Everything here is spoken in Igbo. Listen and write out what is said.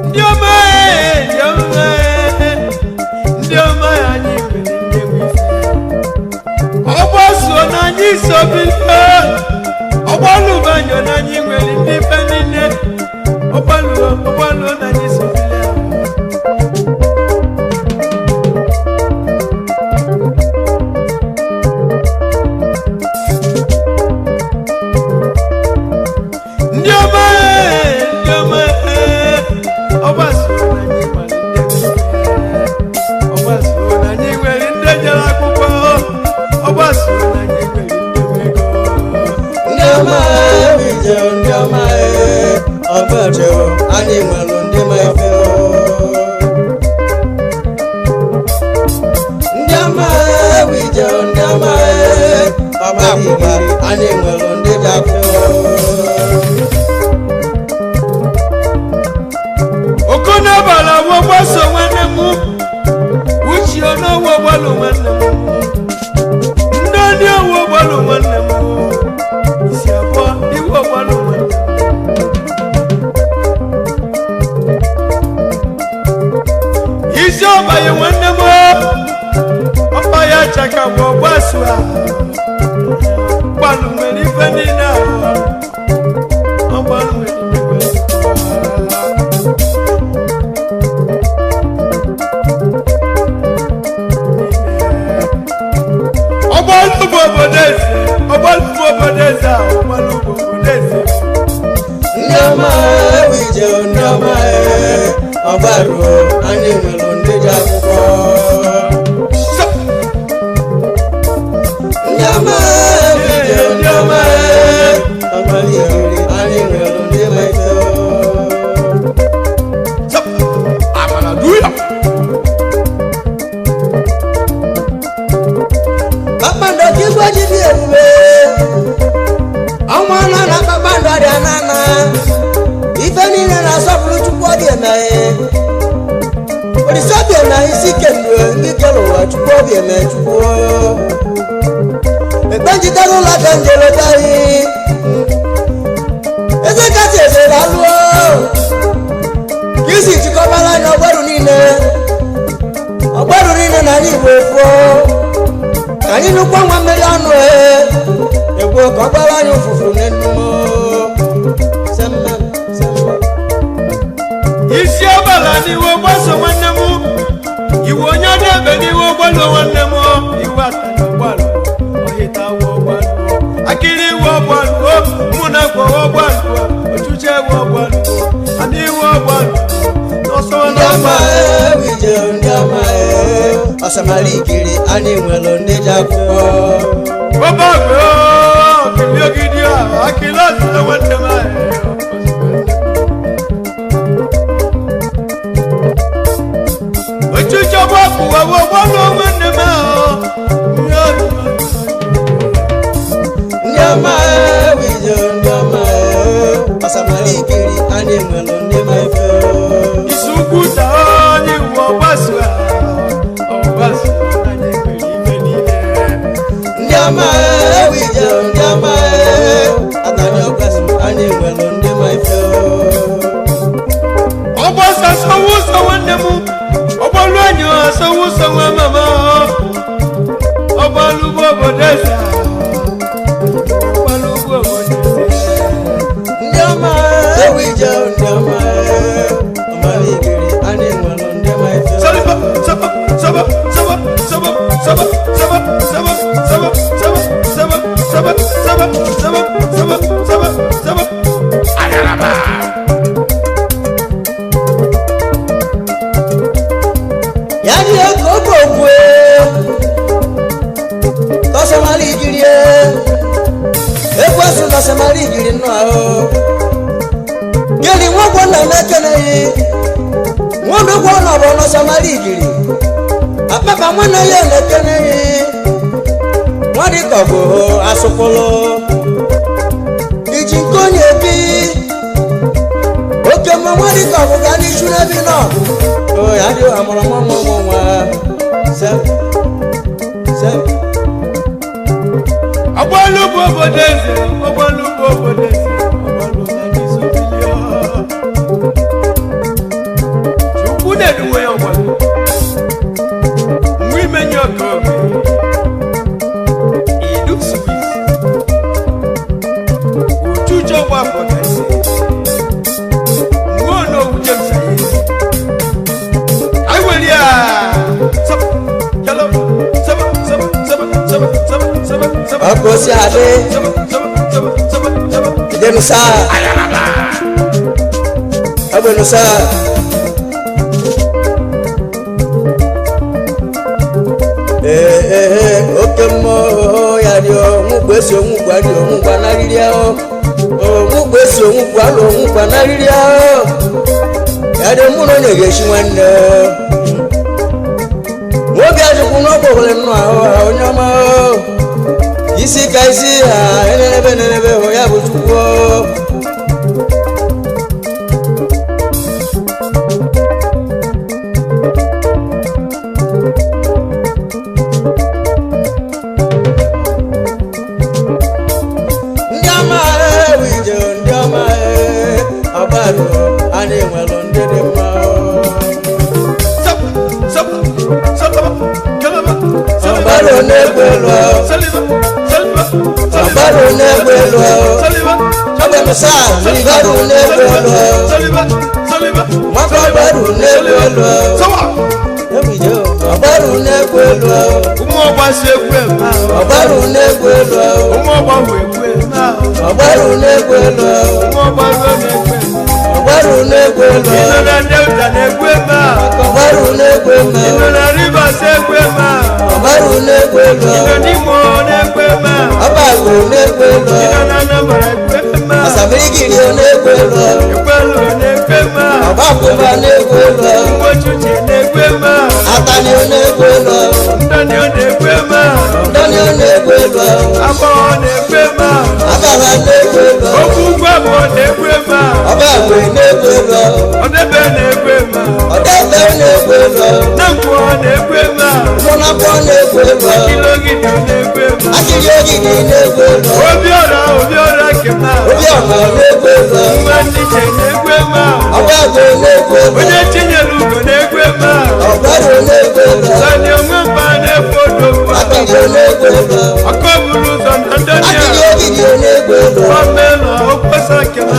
Ndị ọma ee, ndị ọma ee, ndị ọma anyị nwere ndị nwe ife. Ọgbaso na anyị so bilie, ọgbalụbanyo na anyị nwere ndị ife niile. Ọgbalụ ọgbalụ na anyị so bilie. Ndị ọma ee, ndị ọma ee, ọgbaso na anyị nwere ndị nwe ife. Ọgbaso na anyị nwere ndị jere akwụkwọ. Ọgbaso na anyị nwere ndị nwe ego. Ndị ọma ewije, ndị ọma ọgbaru, anyị nwere ndị ma ife. Ndị ọma ewije, ndị ọma ọgbaru, anyị nwere ndị ji akwụkwọ. Okonabala wo gbaso nwanne m, uche onowo gbalụ nwanne m, ndị oni owo gbalụ nwanne m, isi abụọ iwe gbalụ nwanne m, isi ọbanye nwanne m, ọkpa ya chaka bụ ọgbaso a gbalụ nwere ife niile ahụ, ọgbalụ nwere ife niile. Ọgbalụ bụ obodo eze, ọgbalụ bụ obodo eze a, ọgbalụ bụ obodo eze. Ndị ọma ewije, ndị ọma ọgbaru, anyị nwere ndị ji akwụkwọ. Ndị ọma ewije, ndị ọma ọgbaru, anyị nwere ndị ma ife. Amara duya. Kpakpando ka igwe ji dị ebube, ọnwa nọ na kpakpando dị anana, ife niile na-asọpụrụ Chukwu. Ọ dị emeghe Olise obi eme isi kemgbe ndị kere ụwa. Chukwu obi eme, Chukwu ekpe njidere ụlọ ka njeletaghị eze kasị eze alụọ ka isi chịkọbara anya ọgbaru niile, ọgbaru niile na anyị Igbo efuo. Ka anyị nụkwa nwa mmiri ọnụ egwu ka ọ gbara anyị ụfụfụ n'enu. Semma, semma. Isi ọbala n'iwe gbaso nwanne m, iwe onye ọdebe n'iwe gbalụ nwanne m, iwe atana gbalụ, ọhịta wụ gbalụ, akịrị iwe gbalụ, mụ na gbawa gbalụ, ọchụcha iwe gbalụ, ana iwe gbalụ, n'ọsọ Ndị ọma n'ọma. ewije, ndị ọma ọsamara ikiri, anyị nwere ndị ji akwụkwọ. Bàbá àgbẹ̀ ọ́ kìlí ògidì ọ́ àkìlọ́ ọ̀sán nwanne m ahụ. Òtútù ọgbọ́ kùwà wọ gbọ́dọ̀ nwanne m ahụ. Ndị ọma ewije, ndị ọma ọsamara ikiri, anyị nwere ndị ma ife. Isi ukwu ta onye iwu ọgbaso ọgbaso anyị nwere ife niile. Ndị ọma ewije, ndị ọma atani ọgbaso, anyị nwere ndị ma ife. Ọgbọ́sọ sọwọ́ sọ nwanne m, ọgbọ́lú enyi sọwọ́ sọ nwa mama, ọgbọ́lú bụ obodo eze, ọgbọ́lú bụ obodo eze. Ndị ọma ewije, ndị ọma ọmara ikiri, anyị nwere ndị ma ife. Sọlịba, sọbọ, sọbọ, sọbọ, sọbọ, sọbọ, sọbọ, sọbọ, sọbọ, sọbọ, sọbọ, sọbọ, sọbọ, sọbọ, sọbọ, sọbọ, sọbọ. Ayaraba. Ya ji ego oge ogwe tọsọmara ikiri, ekwesu tọsọmara ikiri nnụ ahụ gịnị nwogwo nna m ekeneghị nwodogwo na bụ nọsọmara ikiri akpapa nwanne ya na-ekeneghị nwadịka ọ bụ asụkwụlụ. Ọgbalụ bụ obodo eze, ọgbalụ bụ obodo eze, ọgbalụ na ndị sobilia. Chukwu na-eduwe ya ọgbalụ. Nwa imenye ọka obi. Idu Swiss. Uchucho gbapụ ka isi. Nwa onowu James Aye. Anyị were ya. Sọp, yalo, sọp, sọp, sọp, sọp, sọp, sọp, sọp. Ọkụ si adị. Sọp, sọp, sọp, sọp, sọp. Ìjẹnusa. Ọgbẹnusa. Ee ee oke mmụọ ya dị onwugwu esi onwugwu adị onwugwu anarịrị ahụ. Onwugwu esi onwugwu alụ onwugwu anarịrị ahụ. Ya dị mụ na onye ga-esi nwanne. Nwoke ajụkwụ n'ọgbọ nwere nnụ ahụ ha onye ọma ahụ. Isi ka isi ha enenebe enenebe hụ ya bụ chukwu o. Ndị ọma ewu ije ndị ọma ee, ọgbaru anyị nwere ndị dị mma o. Sọp, sọp, sọp, kalaba, sọlịba, Ọgbaru na-egbu elu o. sọlịba, sọlịba, sọlịba, Ọgbaru na-egbu elu o. sọlịba, Ọgbanusa, ọgbaru na-egbu elu o. sọlịba, sọlịba, Nwaka ọgbaru na-egbu elu o. sọwa. Ewu ije o. Ọgbaru na-egbu elu o. Ụmụ ọgba si egwu eme ahụ. Ọgbaru na-egbu elu o. Ụmụ ọgba hụ egwu eme ahụ. Ọgbaru na-egbu elu o. Ụmụ ọgba ruo na-egwu eme. Ọgbaru na-egbu elu Ị o. nọ na Delta na-egwu eme ahụ. Ọgbaru na-egbu elu Ị o. nọ na Rivers egwu eme ahụ. Ọgbaru na-egbu elu Ị o. nọ n'Imo na-egwu eme ahụ. Ọbàgò na-egbu elu Ị o. nọ na Anambra egwu eme ahụ. Asamigiri na-egbu elu o. Ekwelu na-egwu eme ahụ. Ọgbakụba na-egbu elu o. Mgbochuche na-egwu eme ahụ. Atani na-egbu elu o. Ndani ọ na-egwu eme ahụ. Ndọni na-egbu elu o. Agbọghọ na-egwu eme ahụ. Abala na-egbu elu o. Okwu ugwu abụọ na-egwu eme ahụ. Ọbàgò na-egbu elu o. Ọdebe na-egwu eme ahụ. Ọdẹfẹ na-egbu elu o. Nnamkwu ọ na-egwu eme ahụ. Mụnapọ na-egbu elu o. Akilogidi ọ na-egwu eme ahụ. Akịrị ogidi na-egbu elu o. Obiọra Obiọra kema ahụ. Obiọma na-egbu elu o. Nwa Nniche na-egwu eme ahụ. Ọbàgò na-egbu elu o. Onye Chinyere Ugo na-egwu eme ahụ. Ọgbaru na-egbu elu o. Sani Onwemba na-efu odogwu. Akịrị na-egbu elu o. Ọkọ buru ụzọ na Akịrị Ndonia. ogidi na-egbu elu o. Pamela Okposa kema.